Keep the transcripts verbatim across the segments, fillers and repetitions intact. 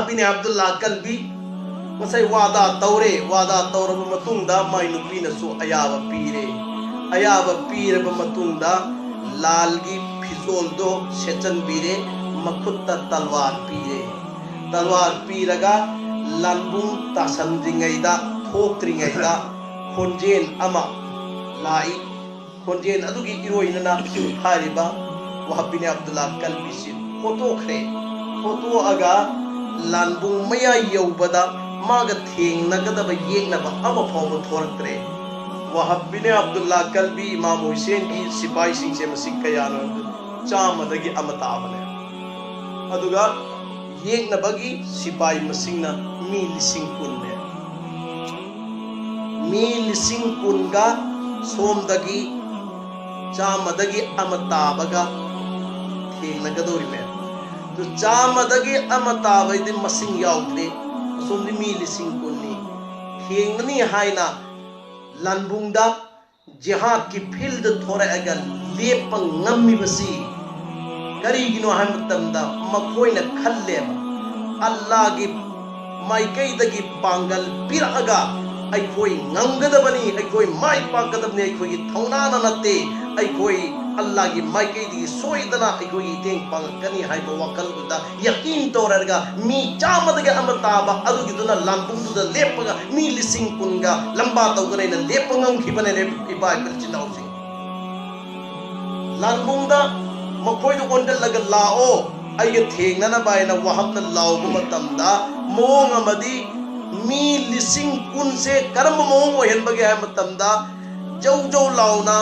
ꯅꯨꯄꯤꯅꯦ ꯑꯕꯗꯨꯜꯂꯥ ꯀꯜꯕꯤ꯫ ꯉꯁꯥꯏ ꯋꯥꯗꯥ ꯇꯧꯔꯦ꯫ ꯋꯥꯗꯥ ꯇꯧꯔꯕ ꯃꯇꯨꯡꯗ ꯃꯥꯏ ꯅꯨꯄꯤꯅꯁꯨ ꯑꯌꯥꯕ ꯄꯤꯔꯦ꯫ ꯑꯌꯥꯕ ꯄꯤꯔꯕ ꯃꯇꯨꯡꯗ ꯂꯥꯜꯒꯤ ꯐꯤꯖꯣꯜꯗꯣ ꯁꯦꯠꯆꯟꯕꯤꯔꯦ, ꯃꯈꯨꯠꯇ ꯇꯜꯋꯥꯔ ꯄꯤꯔꯦ꯫ ꯇꯜꯋꯥꯔ ꯄꯤꯔꯒ ꯂꯥꯟꯕꯨꯡ ꯇꯥꯁꯟꯗ꯭ꯔꯤꯉꯩꯗ, ꯊꯣꯛꯇ꯭ꯔꯤꯉꯩꯗ ꯈꯣꯟꯖꯦꯜ ꯑꯃ ꯂꯥꯛꯏ꯫ ꯈꯣꯟꯖꯦꯜ ꯑꯗꯨꯒꯤ ꯏꯔꯣꯏꯅꯅ ꯍꯥꯏꯔꯤꯕ ꯋꯥꯍꯕꯤꯅꯦ ꯑꯕꯗꯨꯜꯂꯥ ꯀꯜꯕꯤꯁꯤ ꯍꯣꯠꯇꯣꯛꯈ꯭ꯔꯦ꯫ ꯍꯣꯠꯇꯣꯛꯑꯒ ꯂꯥꯟꯕꯨꯡ ꯃꯌꯥꯏ ꯌꯧꯕꯗ ꯃꯥꯒ ꯊꯦꯡꯅꯒꯗꯕ ꯌꯦꯛꯅꯕ ꯑꯃ ꯐꯥꯎꯕ ꯊꯣꯔꯛꯇ꯭ꯔꯦ꯫ ꯋꯥꯍꯕꯤꯅꯦ ꯑꯕꯗꯨꯜꯂꯥ ꯀꯜꯕꯤ ꯏꯃꯥꯝ ꯍꯨꯁꯦꯟꯒꯤ ꯁꯤꯐꯥꯏꯁꯤꯡꯁꯦ ꯃꯁꯤꯡ ꯀꯌꯥꯅꯣ ꯍꯥꯏꯕꯗꯨ ꯆꯥꯝꯃꯗꯒꯤ ꯑꯃ ꯇꯥꯕꯅꯦ꯫ ꯑꯗꯨꯒ ꯌꯦꯛꯅꯕꯒꯤ ꯁꯤꯐꯥꯏ ꯃꯁꯤꯡꯅ ꯃꯤ ꯂꯤꯁꯤꯡ ꯀꯨꯟꯅꯦ꯫ ꯃꯤ ꯂꯤꯁꯤꯡ ꯀꯨꯟꯒ ꯁꯣꯝꯗꯒꯤ ꯆꯥꯝꯃꯗꯒꯤ ꯑꯃ ꯇꯥꯕꯒ ꯊꯦꯡꯅꯒꯗꯧꯔꯤꯃꯦ꯫ ꯑꯗꯨ ꯆꯥꯝꯃꯗꯒꯤ ꯑꯃ ꯇꯥꯕꯩꯗꯤ ꯃꯁꯤꯡ ꯌꯥꯎꯗ꯭ꯔꯦ꯫ ꯑꯁꯣꯝꯗꯤ ꯃꯤ ꯂꯤꯁꯤꯡ ꯀꯨꯟꯅꯤ꯫ ꯊꯦꯡꯅꯅꯤ ꯍꯥꯏꯅ ꯂꯥꯟꯕꯨꯡꯗ ꯖꯤꯍꯥꯗꯀꯤ ꯐꯤꯜꯗ ꯊꯣꯔꯛꯑꯒ ꯂꯦꯞꯄ ꯉꯝꯃꯤꯕꯁꯤ ꯀꯔꯤꯒꯤꯅꯣ ꯍꯥꯏꯕ ꯃꯇꯝꯗ ꯃꯈꯣꯏꯅ ꯈꯜꯂꯦꯕ, ꯑꯜꯂꯥꯒꯤ ꯃꯥꯏꯀꯩꯗꯒꯤ ꯄꯥꯡꯒꯜ ꯄꯤꯔꯛꯑꯒ ꯑꯩꯈꯣꯏ ꯉꯝꯒꯗꯕꯅꯤ, ꯑꯩꯈꯣꯏ ꯃꯥꯏ ꯄꯥꯛꯀꯗꯕꯅꯤ, ꯑꯩꯈꯣꯏꯒꯤ ꯊꯧꯅꯥꯅ ꯅꯠꯇꯦ, ꯑꯩꯈꯣꯏ ꯑꯜꯂꯥꯒꯤ ꯃꯥꯏꯀꯩꯗꯒꯤ ꯁꯣꯏꯗꯅ ꯑꯩꯈꯣꯏꯒꯤ ꯃꯇꯦꯡ ꯄꯥꯡꯉꯛꯀꯅꯤ ꯍꯥꯏꯕ ꯋꯥꯈꯜꯗꯨꯗ ꯌꯀꯤꯟ ꯇꯧꯔꯒ ꯃꯤ ꯆꯥꯝꯃꯗꯒꯤ ꯑꯃ ꯇꯥꯕ ꯑꯗꯨꯒꯤꯗꯨꯅ ꯂꯥꯟꯕꯨꯡꯗꯨꯗ ꯂꯦꯞꯄꯒ ꯃꯤ ꯂꯤꯁꯤꯡ ꯀꯨꯟꯒ ꯂꯝꯕꯥ ꯇꯧꯒꯅꯦꯅ ꯂꯦꯞꯄ ꯉꯝꯈꯤꯕꯅꯦ ꯏꯄꯥ ꯏꯄꯨ ꯏꯆꯤꯟ ꯏꯅꯥꯎꯁꯤꯡ꯫ ꯂꯥꯟꯕꯨꯡꯗ ꯃꯈꯣꯏꯗ ꯑꯣꯟꯁꯤꯜꯂꯒ ꯂꯥꯛꯑꯣ ꯑꯩꯒ ꯊꯦꯡꯅꯅꯕ ꯍꯥꯏꯅ ꯋꯥꯍꯞꯅ ꯂꯥꯎꯕ ꯃꯇꯝꯗ ꯃꯑꯣꯡ ꯑꯃꯗꯤ ꯃꯤ ꯂꯤꯁꯤꯡ ꯀꯨꯟꯁꯦ ꯀꯔꯝꯕ ꯃꯑꯣꯡ ꯑꯣꯏꯍꯟꯕꯒꯦ ꯍꯥꯏꯕ ꯃꯇꯝꯗ ꯖꯧ ꯖꯧ ꯂꯥꯎꯅ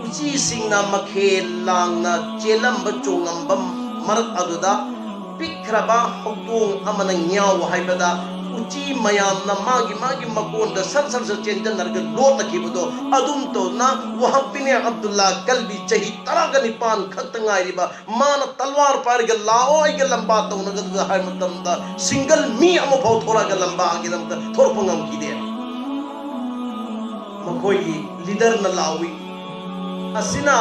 ꯎꯆꯤꯁꯤꯡꯅ ꯃꯈꯦꯜ ꯂꯥꯡꯅ ꯆꯦꯜꯂꯝꯕ ꯆꯣꯡꯉꯝꯕ ꯃꯔꯛ ꯑꯗꯨꯗ ꯄꯤꯛꯈ꯭ꯔꯕ ꯍꯧꯗꯣꯡ ꯑꯃꯅ ꯉ꯭ꯌꯥꯎ ꯍꯥꯏꯕꯗ ꯎꯆꯤ ꯃꯌꯥꯝꯅ ꯃꯥꯒꯤ ꯃꯥꯒꯤ ꯃꯀꯣꯟꯗ ꯁꯠ ꯁꯠ ꯁꯠ ꯆꯦꯟꯖꯟꯅꯔꯒ ꯂꯣꯠꯅꯈꯤꯕꯗꯣ ꯑꯗꯨꯝ ꯇꯧꯅ ꯋꯥꯍꯞ ꯕꯤꯅꯦ ꯑꯕꯗꯨꯜꯂꯥ ꯀꯜꯕꯤ ꯆꯍꯤ ꯇꯔꯥꯒ ꯅꯤꯄꯥꯟ ꯈꯛꯇ ꯉꯥꯏꯔꯤꯕ ꯃꯥꯅ ꯇꯜꯋꯥꯔ ꯄꯥꯏꯔꯒ ꯂꯥꯛꯑꯣ ꯑꯩꯒ ꯂꯝꯕꯥ ꯇꯧꯅꯒꯗꯕ ꯍꯥꯏꯕ ꯃꯇꯝꯗ ꯁꯤꯡꯒꯜ ꯃꯤ ꯑꯃ ꯐꯥꯎ ꯊꯣꯔꯛꯑꯒ ꯂꯝꯕꯥꯒꯤꯗꯃꯛꯇ ꯊꯣꯔꯛꯄ ꯉꯝꯈꯤꯗꯦ꯫ ꯃꯈꯣꯏꯒꯤ ꯂꯤꯗꯔꯅ ꯂꯥꯎꯏ, ꯑꯁꯤꯅ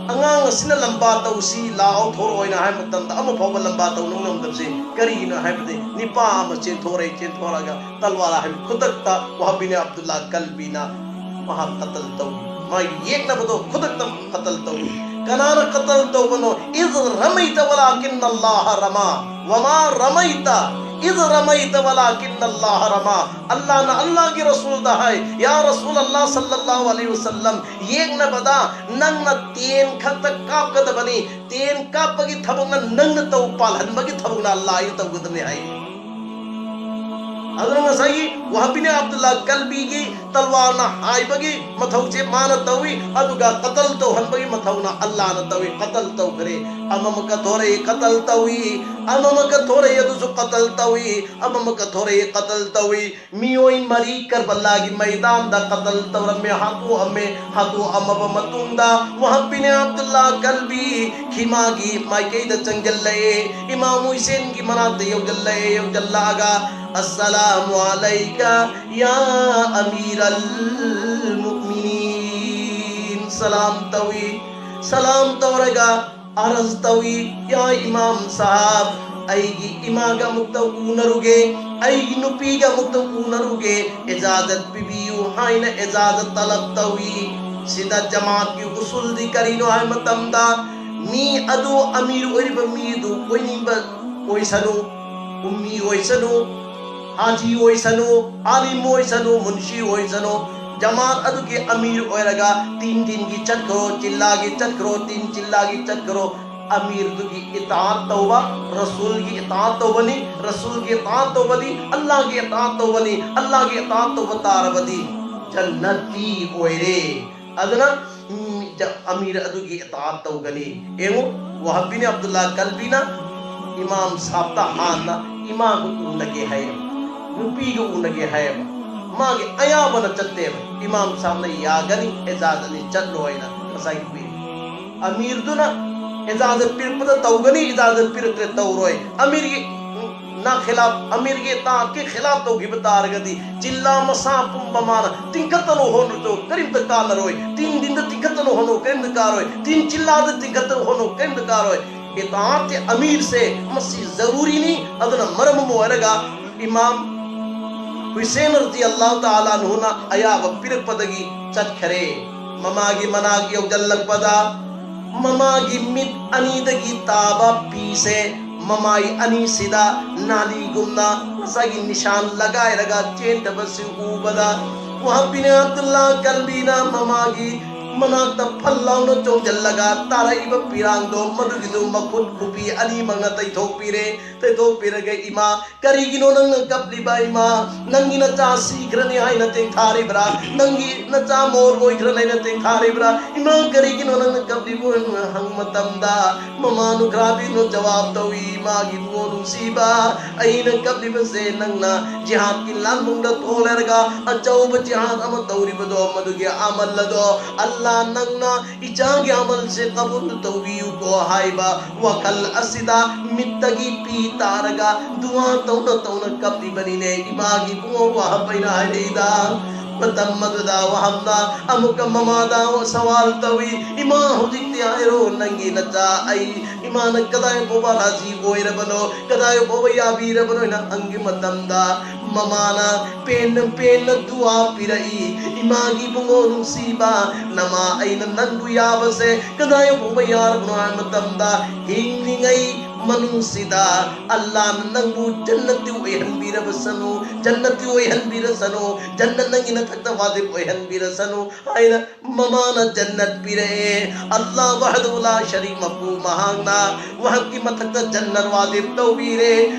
ꯑꯉꯥꯡ ꯑꯁꯤꯅ ꯂꯝꯕꯥ ꯇꯧꯁꯤ ꯂꯥꯛꯑꯣ ꯊꯣꯔꯛꯑꯣꯅ ꯍꯥꯏꯕ ꯃꯇꯝꯗ ꯑꯃ ꯐꯥꯎꯕ ꯂꯝꯕꯥ ꯇꯧꯅ ꯉꯝꯗꯕꯁꯦ ꯀꯔꯤꯒꯤꯅꯣ ꯍꯥꯏꯕꯗꯤ ꯅꯤꯄꯥ ꯑꯃ ꯆꯦꯟꯊꯣꯔꯛꯏ꯫ ꯆꯦꯟꯊꯣꯔꯛꯑꯒ ꯇꯜꯋꯥꯔ ꯍꯥꯏꯕ ꯈꯨꯗꯛꯇ ꯋꯥꯍꯕꯤꯅ ꯑꯕꯗꯨꯜꯂꯥ ꯀꯜꯕꯤꯅ ꯃꯍꯥꯛ ꯀꯇꯜ ꯇꯧꯏ꯫ ꯃꯥꯒꯤ ꯌꯦꯛꯅꯕꯗꯣ ꯈꯨꯗꯛꯇ ꯀꯇꯜ ꯇꯧꯏ꯫ ꯀꯅꯥꯅ ꯀꯇꯜ ꯇꯧꯕꯅꯣ? "ꯏꯖ ꯔꯃꯩꯇ ꯋꯂꯥꯀꯤꯟ ꯑꯜꯂꯥꯍ ꯔꯃꯥ, ꯋꯃꯥ ꯔꯃꯩꯇ ꯏꯖ ꯔꯃꯩꯇ ꯋꯂꯥꯀꯤꯟ ꯑꯜꯂꯥꯍ ꯔꯃꯥ"꯫ ꯑꯜꯂꯥꯍꯅ ꯑꯜꯂꯥꯍꯒꯤ ꯔꯁꯨꯜꯗ ꯍꯥꯏ, "ꯌꯥ ꯔꯁꯨꯜ ꯑꯜꯂꯥꯍ ꯁꯜꯂꯜꯂꯥꯍꯨ ꯑꯂꯩꯍꯤ ꯋꯁꯜꯂꯝ, ꯌꯦꯛꯅꯕꯗ ꯅꯪꯅ ꯇꯦꯟ ꯈꯛꯇ ꯀꯥꯞꯀꯗꯕꯅꯤ, ꯇꯦꯟ ꯀꯥꯞꯄꯒꯤ ꯊꯕꯛꯅ ꯅꯪꯅ ꯇꯧ, ꯄꯥꯜꯍꯟꯕꯒꯤ ꯊꯕꯛꯅ ꯑꯜꯂꯥꯍꯅ ꯇꯧꯒꯗꯕꯅꯤ" ꯍꯥꯏ꯫ ꯑꯗꯨꯅ ꯉꯁꯥꯏꯒꯤ ꯋꯥꯍꯕꯤꯅ ꯑꯕꯗꯨꯜꯂꯥ ꯀꯜꯕꯤꯒꯤ ꯇꯜꯋꯥꯔꯅ ꯍꯥꯏꯕꯒꯤ ꯃꯊꯧꯁꯦ ꯃꯥꯅ ꯇꯧꯏ, ꯑꯗꯨꯒ ꯀꯇꯜ ꯇꯧꯍꯟꯕꯒꯤ ꯃꯊꯧꯅ ꯑꯜꯂꯥꯍꯅ ꯇꯧꯏ꯫ ꯀꯇꯜ ꯇꯧꯈ꯭ꯔꯦ, ꯑꯃꯃꯛꯀ ꯊꯣꯔꯛꯏ, ꯀꯇꯜ ꯇꯧꯏ, ꯑꯃꯃꯛꯀ ꯊꯣꯔꯛꯏ, ꯑꯗꯨꯁꯨ ꯀꯇꯜ ꯇꯧꯏ, ꯑꯃꯃꯛꯀ ꯊꯣꯔꯛꯏ, ꯀꯇꯜ ꯇꯧꯏ꯫ ꯃꯤꯑꯣꯏ ꯃꯔꯤ ꯀꯔꯕꯂꯥꯒꯤ ꯃꯩꯗꯥꯟꯗ ꯀꯇꯜ ꯇꯧꯔꯝꯃꯦ, ꯍꯥꯠꯇꯣꯛꯑꯝꯃꯦ꯫ ꯍꯥꯠꯇꯣꯛꯑꯝꯃꯕ ꯃꯇꯨꯡꯗ ꯋꯥꯍꯕ ꯕꯤꯟ ꯑꯕꯗꯨꯜꯂꯥ ꯀꯜꯕꯤ ꯈꯤꯃꯥꯒꯤ ꯃꯥꯏꯀꯩꯗ ꯆꯪꯁꯤꯜꯂꯛꯑꯦ꯫ ꯏꯃꯥꯝ ꯍꯨꯁꯦꯟꯒꯤ ꯃꯅꯥꯛꯇ ꯌꯧꯁꯤꯜꯂꯛꯑꯦ꯫ ꯌꯧꯁꯤꯜꯂꯛꯑꯒ, "ꯑꯁꯁꯂꯥꯃꯨ ꯑꯂꯩꯀ ꯌꯥ ꯑꯃꯤꯔꯜ ꯃꯨꯑꯃꯤꯅꯤꯟ", ꯁꯂꯥꯝ ꯇꯧꯏ꯫ ꯁꯂꯥꯝ ꯇꯧꯔꯒ ꯑꯔꯖ ꯇꯧꯏ, "ꯌꯥ ꯏꯃꯥꯝ ꯁꯥꯍꯕ, ꯑꯩꯒꯤ ꯏꯃꯥꯒ ꯑꯃꯨꯛꯇ ꯎꯅꯔꯨꯒꯦ, ꯑꯩꯒꯤ ꯅꯨꯄꯤꯒ ꯑꯃꯨꯛꯇ ꯎꯅꯔꯨꯒꯦ, ꯏꯖꯥꯖꯠ ꯄꯤꯕꯤꯌꯨ" ꯍꯥꯏꯅ ꯏꯖꯥꯖꯠ ꯇꯂꯕ ꯇꯧꯏ꯫ ꯁꯤꯗ ꯖꯃꯥꯠꯀꯤ ꯎꯁꯨꯜꯗꯤ ꯀꯔꯤꯅꯣ ꯍꯥꯏꯕ ꯃꯇꯝꯗ, ꯃꯤ ꯑꯗꯨ, ꯑꯃꯤꯔ ꯑꯣꯏꯔꯤꯕ ꯃꯤ ꯑꯗꯨ ꯑꯣꯏꯅꯤꯡꯕ ꯑꯣꯏꯁꯅꯨ, ꯎꯝꯃꯤ ꯑꯣꯏꯁꯅꯨ, ꯍꯥꯖꯤ ꯑꯣꯏꯁꯅꯨ, ꯑꯥꯂꯤꯝ ꯑꯣꯏꯁꯅꯨ, ꯃꯨꯟꯁꯤ ꯑꯣꯏꯁꯅꯨ, ꯖꯃꯥꯠ ꯑꯗꯨꯒꯤ ꯑꯃꯤꯔ ꯑꯣꯏꯔꯒ ꯇꯤꯟ ꯇꯤꯟꯒꯤ ꯆꯠꯈ꯭ꯔꯣ, ꯆꯤꯜꯂꯥꯒꯤ ꯆꯠꯈ꯭ꯔꯣ, ꯇꯤꯟ ꯆꯤꯜꯂꯥꯒꯤ ꯆꯠꯈ꯭ꯔꯣ꯫ ꯑꯃꯤꯔꯗꯨꯒꯤ ꯏꯇꯥꯑꯠ ꯇꯧꯕ, ꯔꯁꯨꯜꯒꯤ ꯏꯇꯥꯑꯠ ꯇꯧꯕꯅꯤ, ꯔꯁꯨꯜꯒꯤ ꯏꯇꯥꯑꯠ ꯇꯧꯕꯅꯤ, ꯑꯜꯂꯥꯍꯒꯤ ꯏꯇꯥꯑꯠ ꯇꯧꯕꯅꯤ꯫ ꯑꯜꯂꯥꯍꯒꯤ ꯏꯇꯥꯑꯠ ꯇꯧꯕ ꯇꯥꯔꯕꯗꯤ ꯖꯟꯅꯇꯤ ꯑꯣꯏꯔꯦ꯫ ꯑꯗꯨꯅ, ꯎꯝ, ꯖ-, ꯑꯃꯤꯔ ꯑꯗꯨꯒꯤ ꯏꯇꯥꯑꯠ ꯇꯧꯒꯅꯤ꯫ ꯌꯦꯡꯉꯨ, ꯋꯥꯍꯕ ꯕꯤꯟ ꯑꯕꯗꯨꯜꯂꯥ ꯀꯜꯕꯤꯅ ꯏꯃꯥꯝ ꯁꯥꯍꯕꯇ ꯍꯥꯟꯅ ꯏꯃꯥꯒ ꯎꯅꯒꯦ ꯍꯥꯏꯌꯦꯕ, ꯅꯨꯄꯤꯒ ꯎꯅꯒꯦ ꯍꯥꯏꯌꯦꯕ꯫ ꯃꯥꯒꯤ ꯑꯌꯥꯕꯅ ꯆꯠꯇꯦꯕ꯫ ꯏꯃꯥꯝ ꯁꯥꯍꯕꯅ "ꯌꯥꯒꯅꯤ, ꯏꯖꯥꯖꯠꯅꯤ, ꯆꯠꯂꯣ" ꯍꯥꯏꯅ ꯉꯁꯥꯏꯒꯤ ꯄꯤꯔꯤ꯫ ꯑꯃꯤꯔꯗꯨꯅ ꯏꯖꯥꯖꯠ ꯄꯤꯔꯛꯄꯗ ꯇꯧꯒꯅꯤ, ꯏꯖꯥꯖꯠ ꯄꯤꯔꯛꯇ꯭ꯔꯦ ꯇꯧꯔꯣꯏ꯫ ꯑꯃꯤꯔꯒꯤ, ꯎꯝ, ꯅꯥ ꯈꯤꯂꯥꯐ, ꯑꯃꯤꯔꯒꯤ ꯏꯇꯥꯠꯀꯤ ꯈꯤꯂꯥꯐ ꯇꯧꯈꯤꯕ ꯇꯥꯔꯒꯗꯤ, ꯖꯤꯜꯂꯥ ꯃꯁꯥ ꯄꯨꯝꯕ ꯃꯥꯅ ꯇꯤꯡꯈꯠꯇꯅ ꯍꯣꯠꯅꯔꯁꯨ ꯀꯔꯤꯝꯇ ꯀꯥꯟꯅꯔꯣꯏ꯫ ꯇꯤꯟ ꯗꯤꯟꯗ ꯇꯤꯡꯈꯠꯇꯅ ꯍꯣꯠꯅꯧ, ꯀꯔꯤꯝꯇ ꯀꯥꯔꯣꯏ꯫ ꯇꯤꯟ ꯖꯤꯜꯂꯥꯗ ꯇꯤꯡꯈꯠꯇꯅ ꯍꯣꯠꯅꯧ, ꯀꯔꯤꯝꯇ ꯀꯥꯔꯣꯏ꯫ ꯏꯇꯥꯠꯀꯤ ꯑꯃꯤꯔꯁꯦ ꯃꯁꯤ ꯖꯔꯨꯔꯤꯅꯤ꯫ ꯑꯗꯨꯅ ꯃꯔꯝ ꯑꯃ ꯑꯣꯏꯔꯒ ꯏꯃꯥꯝ ꯍꯨꯁꯦꯟ ꯔꯗꯤꯌꯜꯂꯥꯍꯨ ꯇꯥꯂꯥ ꯑꯟꯍꯨꯅ ꯑꯌꯥꯕ ꯄꯤꯔꯛꯄꯗꯒꯤ ꯆꯠꯈꯔꯦ꯫ ꯃꯃꯥꯒꯤ ꯃꯅꯥꯛ ꯌꯧꯖꯜꯂꯛꯄꯗ ꯃꯃꯥꯒꯤ ꯃꯤꯠ ꯑꯅꯤꯗꯒꯤ ꯇꯥꯕ ꯄꯤꯁꯦ ꯃꯃꯥꯏ ꯑꯅꯤꯁꯤꯗ ꯅꯥꯂꯤꯒꯨꯝꯅ ꯉꯁꯥꯏꯒꯤ ꯅꯤꯁꯥꯟ ꯂꯒꯥꯏꯔꯒ ꯆꯦꯟꯗꯕꯁꯤ ꯎꯕꯗ ꯋꯥꯍꯕ ꯕꯤꯟ ꯑꯕꯗꯨꯜꯂꯥ ꯀꯜꯕꯤꯅ ꯃꯃꯥꯒꯤ ꯃꯅꯥꯛꯇ ꯐꯜ ꯂꯥꯎꯅ ꯆꯣꯡꯁꯤꯜꯂꯒ ꯇꯥꯔꯛꯏꯕ ꯄꯤꯔꯥꯡꯗꯣ ꯃꯗꯨꯒꯤꯗꯨ ꯃꯈꯨꯠ ꯈꯨꯕꯤ ꯑꯅꯤꯃꯛꯅ ꯇꯩꯊꯣꯛꯄꯤꯔꯦ꯫ ꯇꯩꯊꯣꯛꯄꯤꯔꯒ, "ꯏꯃꯥ, ꯀꯔꯤꯒꯤꯅꯣ ꯅꯪꯅ ꯀꯞꯂꯤꯕ ꯏꯃꯥ? ꯅꯪꯒꯤ ꯅꯆꯥ ꯁꯤꯈ꯭ꯔꯅꯤ ꯍꯥꯏꯅ ꯇꯦꯡꯊꯥꯔꯤꯕ꯭ꯔꯥ? ꯅꯪꯒꯤ ꯅꯆꯥ ꯃꯣꯔ ꯑꯣꯏꯈ꯭ꯔꯅꯤ ꯍꯥꯏꯅ ꯇꯦꯡꯊꯥꯔꯤꯕ꯭ꯔꯥ? ꯏꯃꯥ, ꯀꯔꯤꯒꯤꯅꯣ ꯅꯪꯅ ꯀꯞꯂꯤꯕ?" ꯍꯥꯏꯅ ꯍꯪꯕ ꯃꯇꯝꯗ ꯃꯃꯥ ꯅꯨꯈ꯭ꯔꯥꯕꯤꯅ ꯖꯋꯥꯕ ꯇꯧꯏ, "ꯏꯃꯥꯒꯤ ꯏꯕꯨꯡꯉꯣ ꯅꯨꯡꯁꯤꯕ, ꯑꯩꯅ ꯀꯞꯂꯤꯕꯁꯦ ꯅꯪꯅ ꯖꯤꯍꯥꯗꯀꯤ ꯂꯥꯟꯕꯨꯡꯗ ꯊꯣꯛꯂꯔꯒ ꯑꯆꯧꯕ ꯖꯤꯍꯥꯗ ꯑꯃ ꯇꯧꯔꯤꯕꯗꯣ, ꯃꯗꯨꯒꯤ ꯑꯃꯜ ꯑꯗꯣ ꯑꯜꯂꯥ ꯅꯪꯅ ꯏꯆꯥꯒꯤ ꯑꯃꯜꯁꯦ ꯀꯕꯨꯜ ꯇꯧꯕꯤꯌꯨꯀꯣ" ꯍꯥꯏꯕ ꯋꯥꯈꯜ ꯑꯁꯤꯗ ꯃꯤꯠꯇꯒꯤ ꯄꯤ ꯇꯥꯔꯒ ꯗꯨꯋꯥ ꯇꯧꯅ ꯇꯧꯅ ꯀꯞꯂꯤꯕꯅꯤꯅꯦ ꯏꯃꯥꯒꯤ ꯏꯕꯨꯡꯉꯣ ꯋꯥꯍꯕ ꯑꯩꯅ ꯍꯥꯏꯔꯛꯏꯗ꯫ ꯃꯇꯝ ꯑꯗꯨꯗ ꯋꯥꯍꯕꯅ ꯑꯃꯨꯛꯀ ꯃꯃꯥꯗ ꯁꯋꯥꯜ ꯇꯧꯏ, "ꯏꯃꯥ, ꯍꯧꯖꯤꯛꯇꯤ ꯍꯥꯏꯔꯣ, ꯅꯪꯒꯤ ꯅꯆꯥ ꯑꯩ ꯏꯃꯥꯅ ꯀꯗꯥꯏ ꯐꯥꯎꯕ ꯔꯥꯖꯤ ꯑꯣꯏꯔꯕꯅꯣ, ꯀꯗꯥꯏ ꯐꯥꯎꯕ ꯌꯥꯕꯤꯔꯕꯅꯣ?" ꯍꯥꯏꯅ ꯍꯪꯈꯤꯕ ꯃꯇꯝꯗ ꯃꯃꯥꯅ ꯄꯦꯟꯅ ꯄꯦꯟꯅ ꯗꯨꯋꯥ ꯄꯤꯔꯛꯏ, "ꯏꯃꯥꯒꯤ ꯏꯕꯨꯡꯉꯣ ꯅꯨꯡꯁꯤꯕ, ꯅꯃꯥ ꯑꯩꯅ ꯅꯪꯕꯨ ꯌꯥꯕꯁꯦ ꯀꯗꯥꯏ ꯐꯥꯎꯕ ꯌꯥꯔꯕꯅꯣ?" ꯍꯥꯏꯕ ꯃꯇꯝꯗ, "ꯍꯤꯡꯂꯤꯉꯩ ꯃꯅꯨꯡꯁꯤꯗ ꯑꯜꯂꯥꯅ ꯅꯪꯕꯨ ꯖꯟꯅꯠꯇꯤ ꯑꯣꯏꯍꯟꯕꯤꯔꯕꯁꯅꯨ, ꯖꯟꯅꯠꯇꯤ ꯑꯣꯏꯍꯟꯕꯤꯔꯁꯅꯨ, ꯖꯟꯅꯠ ꯅꯪꯒꯤ ꯅꯊꯛꯇ ꯋꯥꯖꯤꯕ ꯑꯣꯏꯍꯟꯕꯤꯔꯁꯅꯨ" ꯍꯥꯏꯅ ꯃꯃꯥꯅ ꯖꯟꯅꯠ ꯄꯤꯔꯛꯑꯦ꯫ ꯑꯜꯂꯥ ꯋꯥꯍꯗꯍꯨ ꯂꯥ ꯁꯔꯤꯛ ꯃꯄꯨ ꯃꯍꯥꯛꯅ ꯋꯥꯍꯛꯀꯤ ꯃꯊꯛꯇ ꯖꯟꯅꯠ ꯋꯥꯖꯤꯕ ꯇꯧꯕꯤꯔꯦ꯫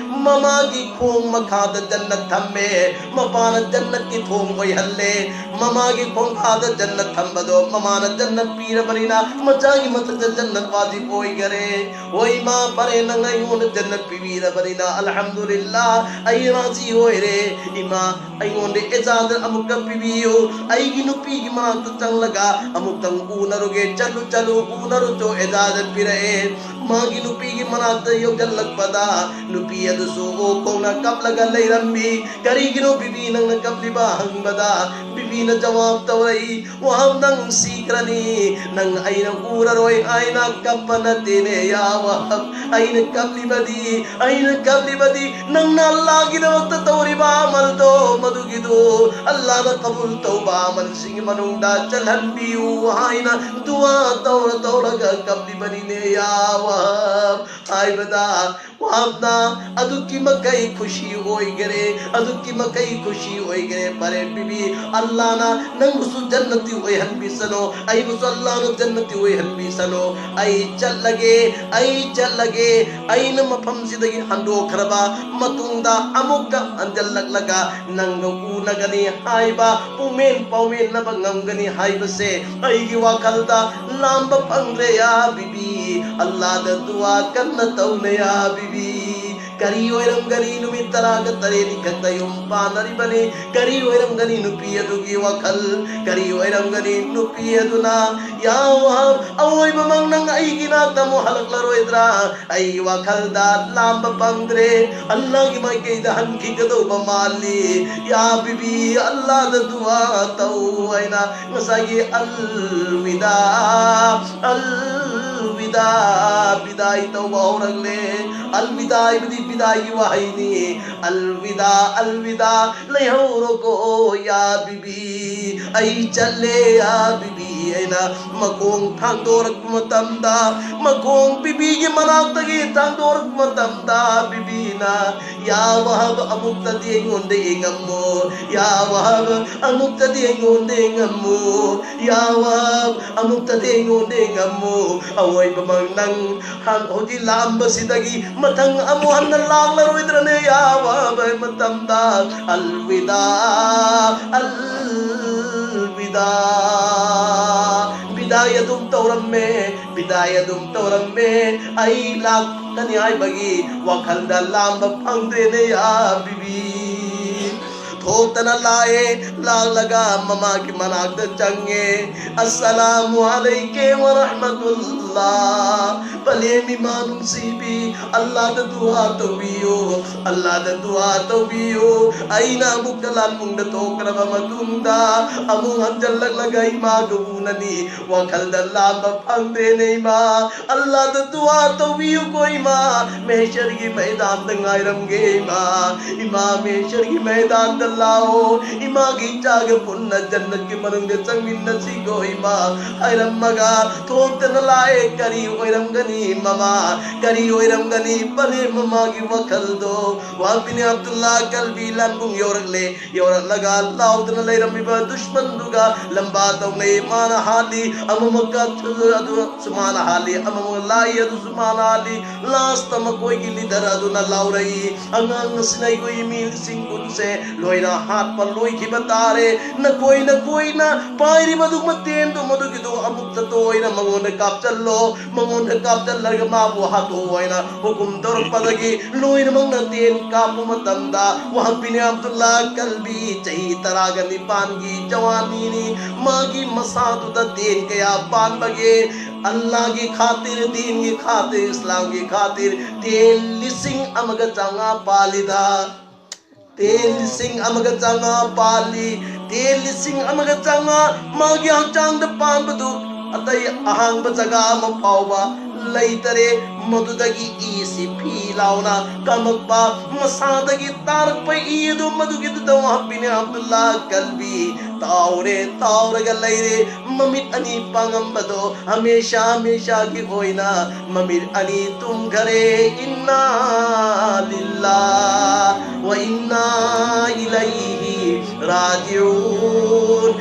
ꯃꯃꯥꯒꯤ ꯈꯣꯡ ꯃꯈꯥꯗ ꯖꯟꯅꯠ ꯊꯝꯃꯦ꯫ ꯃꯄꯥꯅ ꯖꯟꯅꯠꯀꯤ ꯊꯣꯡ ꯑꯣꯏꯍꯜꯂꯦ꯫ ꯃꯃꯥꯒꯤ ꯈꯣꯡꯈꯥꯗ ꯖꯟꯅꯠ ꯊꯝꯕꯗꯣ ꯃꯃꯥꯅ ꯖꯟꯅꯠ ꯄꯤꯔꯕꯅꯤꯅ ꯃꯆꯥꯒꯤ ꯃꯊꯛꯇ ꯖꯟꯅꯠ ꯋꯥꯖꯤꯕ ꯑꯣꯏꯈꯔꯦ꯫ "ꯍꯣꯏ ꯏꯃꯥ, ꯐꯔꯦ, ꯅꯪ ꯑꯩꯉꯣꯟꯗ ꯖꯟꯅꯠ ꯄꯤꯕꯤꯔꯕꯅꯤꯅ ꯑꯜꯍꯝꯗꯨꯂꯤꯜꯂꯥ, ꯑꯩ ꯔꯥꯖꯤ ꯑꯣꯏꯔꯦ꯫ ꯏꯃꯥ, ꯑꯩꯉꯣꯟꯗ ꯏꯖꯥꯖꯠ ꯑꯃꯨꯛꯀ ꯄꯤꯕꯤꯌꯨ, ꯑꯩꯒꯤ ꯅꯨꯄꯤꯒꯤ ꯃꯅꯥꯛꯇ ꯆꯪꯂꯒ ꯑꯃꯨꯛꯇꯪ ꯎꯅꯔꯨꯒꯦ"꯫ "ꯆꯠꯂꯨ, ꯆꯠꯂꯨ, ꯎꯅꯔꯨꯆꯣ", ꯏꯖꯥꯖꯠ ꯄꯤꯔꯛꯑꯦ꯫ ꯃꯥꯒꯤ ꯅꯨꯄꯤꯒꯤ ꯃꯅꯥꯛꯇ ꯌꯧꯁꯤꯜꯂꯛꯄꯗ, ꯅꯨꯄꯤ ꯑꯗꯨꯁꯨ ꯑꯣꯛ ꯈꯣꯡꯅ ꯀꯞꯂꯒ ꯂꯩꯔꯝꯃꯤ꯫ "ꯀꯔꯤꯒꯤꯅꯣ ꯕꯤꯕꯤ ꯅꯪꯅ ꯀꯞꯂꯤꯕ?" ꯍꯪꯕꯗ, ꯕꯤꯕꯤꯅ ꯖꯋꯥꯕ ꯇꯧꯔꯛꯏ, "ꯋꯥꯍꯕ, ꯅꯪ ꯁꯤꯈ꯭ꯔꯅꯤ, ꯅꯪ ꯑꯩꯅ ꯎꯔꯔꯣꯏ" ꯍꯥꯏꯅ ꯀꯞꯄ ꯅꯠꯇꯦꯅꯦ, ꯌꯥ ꯋꯥꯍꯕ꯫ ꯑꯩꯅ ꯀꯞꯂꯤꯕꯗꯤ, ꯑꯩꯅ ꯀꯞꯂꯤꯕꯗꯤ ꯅꯪꯅ ꯑꯜꯂꯥꯒꯤꯗꯃꯛꯇ ꯇꯧꯔꯤꯕ ꯑꯃꯜꯗꯣ, ꯃꯗꯨꯒꯤꯗꯨ ꯑꯜꯂꯥꯅ ꯀꯕꯨꯜ ꯇꯧꯕ ꯑꯃꯜꯁꯤꯡꯒꯤ ꯃꯅꯨꯡꯗ ꯆꯜꯍꯟꯕꯤꯌꯨ ꯍꯥꯏꯅ ꯗꯨꯋꯥ ꯇꯧꯔ ꯇꯧꯔꯒ ꯀꯞꯂꯤꯕꯅꯤꯅꯦ, ꯌꯥ ꯋꯥꯍꯕ꯫ ꯍꯥꯏꯕꯗ, ꯋꯥꯍꯕꯅ ꯑꯗꯨꯛꯀꯤ ꯃꯈꯩ ꯈꯨꯁꯤ ꯑꯣꯏꯒꯔꯦ, ꯑꯗꯨꯛꯀꯤ ꯃꯈꯩ ꯈꯨꯁꯤ ꯑꯣꯏꯒꯔꯦ꯫ "ꯐꯔꯦ ꯕꯤꯕꯤ, ꯑꯜꯂꯥꯅ ꯅꯪꯕꯨꯁꯨ ꯖꯟꯅꯇꯤ ꯑꯣꯏꯍꯟꯕꯤꯁꯅꯣ, ꯑꯩꯕꯨꯁꯨ ꯑꯜꯂꯥꯅ ꯖꯟꯅꯇꯤ ꯑꯣꯏꯍꯟꯕꯤꯁꯅꯣ꯫ ꯑꯩ ꯆꯠꯂꯒꯦ, ꯑꯩ ꯆꯠꯂꯒꯦ꯫ ꯑꯩꯅ ꯃꯐꯝꯁꯤꯗꯒꯤ ꯍꯟꯗꯣꯛꯈ꯭ꯔꯕ ꯃꯇꯨꯡꯗ ꯑꯃꯨꯛꯀ ꯍꯟꯖꯜꯂꯛꯂꯒ ꯅꯪꯒ ꯎꯅꯒꯅꯤ ꯍꯥꯏꯕ, ꯄꯨꯡꯃꯦꯟ ꯄꯥꯎꯃꯦꯟꯅꯕ ꯉꯝꯒꯅꯤ ꯍꯥꯏꯕꯁꯦ ꯑꯩꯒꯤ ꯋꯥꯈꯜꯗ ꯂꯥꯝꯕ ꯐꯪꯗ꯭ꯔꯦ, ꯌꯥ ꯕꯤꯕꯤ꯫ ꯑꯜꯂꯥꯗ ꯗꯨꯋꯥ ꯀꯟꯅ ꯇꯧꯅꯦ, ꯌꯥ ꯕꯤꯕꯤ꯫ ꯀꯔꯤ ꯑꯣꯏꯔꯝꯒꯅꯤ? ꯅꯨꯃꯤꯠ ꯇꯔꯥꯒ ꯇꯔꯦꯠꯅꯤ ꯈꯛꯇ ꯌꯨꯝ ꯄꯥꯟꯅꯔꯤꯕꯅꯤ꯫ ꯀꯔꯤ ꯑꯣꯏꯔꯝꯒꯅꯤ ꯅꯨꯄꯤ ꯑꯗꯨꯒꯤ ꯋꯥꯈꯜ? ꯀꯔꯤ ꯑꯣꯏꯔꯝꯒꯅꯤ ꯅꯨꯄꯤ ꯑꯗꯨꯅ? ꯌꯥ ꯋꯥꯍꯕ, ꯑꯋꯣꯏꯕꯃꯛ ꯅꯪ ꯑꯩꯒꯤ ꯅꯥꯛꯇ ꯑꯃꯨꯛ ꯍꯜꯂꯛꯂꯔꯣꯏꯗ꯭ꯔꯥ? ꯑꯩꯒꯤ ꯋꯥꯈꯜꯗ ꯂꯥꯝꯕ ꯐꯪꯗ꯭ꯔꯦ꯫ ꯑꯜꯂꯥꯒꯤ ꯃꯥꯏꯀꯩꯗ ꯍꯟꯈꯤꯒꯗꯧꯕ ꯃꯥꯜꯂꯤ꯫ ꯌꯥ ꯕꯤꯕꯤ, ꯑꯜꯂꯥꯗ ꯗꯨꯋꯥ ꯇꯧ ꯍꯥꯏꯅ ꯉꯁꯥꯏꯒꯤ ꯑꯜꯋꯤꯗꯥ, ꯑꯜꯋꯤꯗꯥ, ꯕꯤꯗꯥꯏ ꯇꯧꯕ ꯍꯧꯔꯛꯂꯦ꯫ ꯑꯜꯋꯤꯗꯥ ꯍꯥꯏꯕꯗꯤ ꯕꯤꯗꯥꯏꯒꯤ ꯋꯥꯍꯩꯅꯤ꯫ "ꯑꯜꯋꯤꯗꯥ, ꯑꯜꯋꯤꯗꯥ, ꯂꯩꯍꯧꯔꯣꯀꯣ, ꯌꯥ ꯕꯤꯕꯤ, ꯑꯩ ꯆꯠꯂꯦ, ꯌꯥ ꯕꯤꯕꯤ" ꯍꯥꯏꯅ ꯃꯈꯣꯡ ꯊꯥꯡꯗꯣꯔꯛꯄ ꯃꯇꯝꯗ, ꯃꯈꯣꯡ ꯕꯤꯕꯤꯒꯤ ꯃꯅꯥꯛꯇꯒꯤ ꯊꯥꯡꯗꯣꯔꯛꯄ ꯃꯇꯝꯗ, ꯕꯤꯕꯤꯅ, "ꯌꯥ ꯋꯥꯍꯕ, ꯑꯃꯨꯛꯇꯗꯤ ꯑꯩꯉꯣꯟꯗ ꯌꯦꯡꯉꯝꯃꯣ, ꯌꯥ ꯋꯥꯍꯕ, ꯑꯃꯨꯛꯇꯗꯤ ꯑꯩꯉꯣꯟꯗ ꯌꯦꯡꯉꯝꯃꯣ, ꯌꯥ ꯋꯥꯍꯕ, ꯑꯃꯨꯛꯇꯗꯤ ꯑꯩꯉꯣꯟꯗ ꯌꯦꯡꯉꯝꯃꯣ꯫ ꯑꯋꯣꯏꯕꯃꯛ ꯅꯪ ꯍꯧꯖꯤꯛ ꯂꯥꯛꯑꯝꯕꯁꯤꯗꯒꯤ ꯃꯊꯪ ꯑꯃꯨꯛ ꯍꯟꯅ ꯂꯥꯛꯂꯔꯣꯏꯗ꯭ꯔꯅꯦ, ꯌꯥ ꯋꯥꯍꯕ" ꯍꯥꯏꯕ ꯃꯇꯝꯗ, "ꯑꯜꯋꯤꯗꯥ, ꯑꯜꯋꯤꯗꯥ, ꯕꯤꯗꯥꯏ ꯑꯗꯨꯝ ꯇꯧꯔꯝꯃꯦ, ꯕꯤꯗꯥꯏ ꯑꯗꯨꯝ ꯇꯧꯔꯝꯃꯦ꯫ ꯑꯩ ꯂꯥꯛꯀꯅꯤ ꯍꯥꯏꯕꯒꯤ ꯋꯥꯈꯜꯗ ꯂꯥꯝꯕ ꯐꯪꯗ꯭ꯔꯦꯅꯦ, ꯌꯥ ꯕꯤꯕꯤ"꯫ ꯊꯣꯛꯇꯅ ꯂꯥꯛꯑꯦ꯫ ꯂꯥꯛꯂꯒ ꯃꯃꯥꯒꯤ ꯃꯅꯥꯛꯇ ꯆꯪꯉꯦ꯫ "ꯑꯁꯁꯂꯥꯃꯨ ꯑꯂꯩꯀꯦ ꯋꯥ ꯔꯍꯃꯇꯨꯜꯂꯥ꯫ ꯄꯂꯦꯝ ꯏꯃꯥ ꯅꯨꯡꯁꯤꯕꯤ, ꯑꯜꯂꯥꯗ ꯗꯨꯋꯥ ꯇꯧꯕꯤꯌꯨ, ꯑꯜꯂꯥꯗ ꯗꯨꯋꯥ ꯇꯧꯕꯤꯌꯨ꯫ ꯑꯩꯅ ꯑꯃꯨꯛꯀ ꯂꯥꯟꯕꯨꯡꯗ ꯊꯣꯛꯈ꯭ꯔꯕ ꯃꯇꯨꯡꯗ ꯑꯃꯨꯛ ꯍꯟꯖꯜꯂꯛꯂꯒ ꯏꯃꯥꯒ ꯎꯅꯅꯤ꯫ ꯋꯥꯈꯜꯗ ꯂꯥꯝꯕ ꯐꯪꯗꯦꯅꯦ ꯏꯃꯥ꯫ ꯑꯜꯂꯥꯗ ꯗꯨꯋꯥ ꯇꯧꯕꯤꯌꯨꯀꯣ ꯏꯃꯥ꯫ ꯃꯦꯍꯁꯔꯒꯤ ꯃꯩꯗꯥꯟꯗ ꯉꯥꯏꯔꯝꯒꯦ ꯏꯃꯥ꯫ ꯏꯃꯥ ꯃꯦꯍꯁꯔꯒꯤ ꯃꯩꯗꯥꯟꯗ ꯂꯥꯛꯑꯣ꯫ ꯏꯃꯥꯒꯤ ꯏꯆꯥꯒ ꯄꯨꯟꯅ ꯖꯟꯅꯠꯀꯤ ꯃꯅꯨꯡꯗ ꯆꯪꯃꯤꯟꯅꯁꯤꯀꯣ ꯏꯃꯥ" ꯍꯥꯏꯔꯝꯃꯒ ꯊꯣꯛꯇꯅ ꯂꯥꯛꯑꯦ꯫ ꯀꯔꯤ ꯑꯣꯏꯔꯝꯒꯅꯤ ꯃꯃꯥ? ꯀꯔꯤ ꯑꯣꯏꯔꯝꯒꯅꯤ ꯄꯂꯦꯝ ꯃꯃꯥꯒꯤ ꯋꯥꯈꯜꯗꯣ? ꯋꯥꯍꯕ ꯕꯤꯟ ꯑꯕꯗꯨꯜꯂꯥ ꯀꯜꯕꯤ ꯂꯥꯟꯕꯨꯡ ꯌꯧꯔꯛꯂꯦ꯫ ꯌꯧꯔꯛꯂꯒ ꯂꯥꯎꯗꯅ ꯂꯩꯔꯝꯃꯤꯕ ꯗꯨꯁꯃꯟꯗꯨꯒ ꯂꯝꯕꯥ ꯇꯧꯅꯩ꯫ ꯃꯥꯅ ꯍꯥꯠꯂꯤ, ꯑꯃꯃꯛ ꯀꯥꯞꯊꯣꯛ ꯑꯗꯨꯁꯨ ꯃꯥꯅ ꯍꯥꯠꯂꯤ, ꯑꯃꯃꯛ ꯂꯥꯛꯏ, ꯑꯗꯨꯁꯨ ꯃꯥꯅ ꯍꯥꯠꯂꯤ꯫ ꯂꯥꯁꯇ ꯃꯈꯣꯏꯒꯤ ꯂꯤꯗꯔ ꯑꯗꯨꯅ ꯂꯥꯎꯔꯛꯏ, "ꯑꯉꯥꯡ ꯑꯁꯤꯅ ꯑꯩꯈꯣꯏꯒꯤ ꯃꯤ ꯂꯤꯁꯤꯡ ꯀꯨꯟꯁꯦ ꯂꯣꯏꯅ ꯍꯥꯠꯄ ꯂꯣꯏꯈꯤꯕ ꯇꯥꯔꯦ꯫ ꯅꯈꯣꯏ, ꯅꯈꯣꯏꯅ ꯄꯥꯏꯔꯤꯕ ꯑꯗꯨꯒꯨꯝꯕ ꯇꯦꯟꯗꯣ ꯃꯗꯨꯒꯤꯗꯣ ꯑꯃꯨꯛꯇ ꯇꯣꯏꯅ ꯃꯉꯣꯟꯗ ꯀꯥꯞꯆꯜꯂꯣ꯫ ꯃꯉꯣꯟꯗ ꯀꯥꯞꯆꯜꯂꯒ ꯃꯥꯕꯨ ꯍꯥꯠꯇꯣꯛꯑꯣ" ꯍꯥꯏꯅ ꯍꯨꯀꯨꯝ ꯇꯧꯔꯛꯄꯗꯒꯤ ꯂꯣꯏꯅꯃꯛꯅ ꯇꯦꯟ ꯀꯥꯞꯄ ꯃꯇꯝꯗ, ꯋꯥꯍꯕ ꯕꯤꯟ ꯑꯕꯗꯨꯜꯂꯥ ꯀꯜꯕꯤ ꯆꯍꯤ ꯇꯔꯥꯒ ꯅꯤꯄꯥꯟꯒꯤ ꯖꯋꯥꯅꯤꯅꯤ꯫ ꯃꯥꯒꯤ ꯃꯁꯥꯗꯨꯗ ꯇꯦꯟ ꯀꯌꯥ ꯄꯥꯟꯕꯒꯦ? ꯑꯜꯂꯥꯒꯤ ꯈꯥꯇꯤꯔ, ꯗꯤꯟꯒꯤ ꯈꯥꯇꯤꯔ, ꯏꯁꯂꯥꯝꯒꯤ ꯈꯥꯇꯤꯔ ꯇꯦꯟ ꯂꯤꯁꯤꯡ ꯑꯃꯒ ꯆꯥꯝꯃꯉꯥ ꯄꯥꯜꯂꯤꯗ꯫ ꯇꯦꯟ ꯂꯤꯁꯤꯡ ꯑꯃꯒ ꯆꯥꯝꯃꯉꯥ ꯄꯥꯜꯂꯤ꯫ ꯇꯦꯟ ꯂꯤꯁꯤꯡ ꯑꯃꯒ ꯆꯥꯝꯃꯉꯥ ꯃꯥꯒꯤ ꯍꯛꯆꯥꯡꯗ ꯄꯥꯟꯕꯗꯨ ꯑꯇꯩ ꯑꯍꯥꯡꯕ ꯖꯒꯥ ꯑꯃ ꯐꯥꯎꯕ ꯂꯩꯇꯔꯦ꯫ ꯃꯗꯨꯗꯒꯤ ꯏꯁꯤ ꯐꯤ ꯂꯥꯎꯅ ꯀꯥꯃꯛꯄ, ꯃꯁꯥꯗꯒꯤ ꯇꯥꯔꯛꯄ ꯏ ꯑꯗꯨ ꯃꯗꯨꯒꯤꯗꯨꯗ ꯋꯥꯍꯕ ꯕꯤꯟ ꯑꯕꯗꯨꯜꯂꯥ ꯀꯜꯕꯤ ꯇꯥꯎꯔꯦ, ꯇꯥꯎꯔꯒ ꯂꯩꯔꯦ꯫ ꯃꯃꯤꯠ ꯑꯅꯤ ꯄꯥꯡꯉꯝꯕꯗꯣ ꯍꯃꯦꯁꯥ ꯍꯃꯦꯁꯥꯒꯤ ꯑꯣꯏꯅ ꯃꯃꯤꯠ ꯑꯅꯤ ꯇꯨꯝꯈꯔꯦ꯫ ꯏꯟꯅꯥ ꯂꯤꯜꯂꯥ ꯋꯥ ꯏꯟꯅꯥ ꯏꯂꯩꯍꯤ ꯔꯥꯖꯤꯎꯟ꯫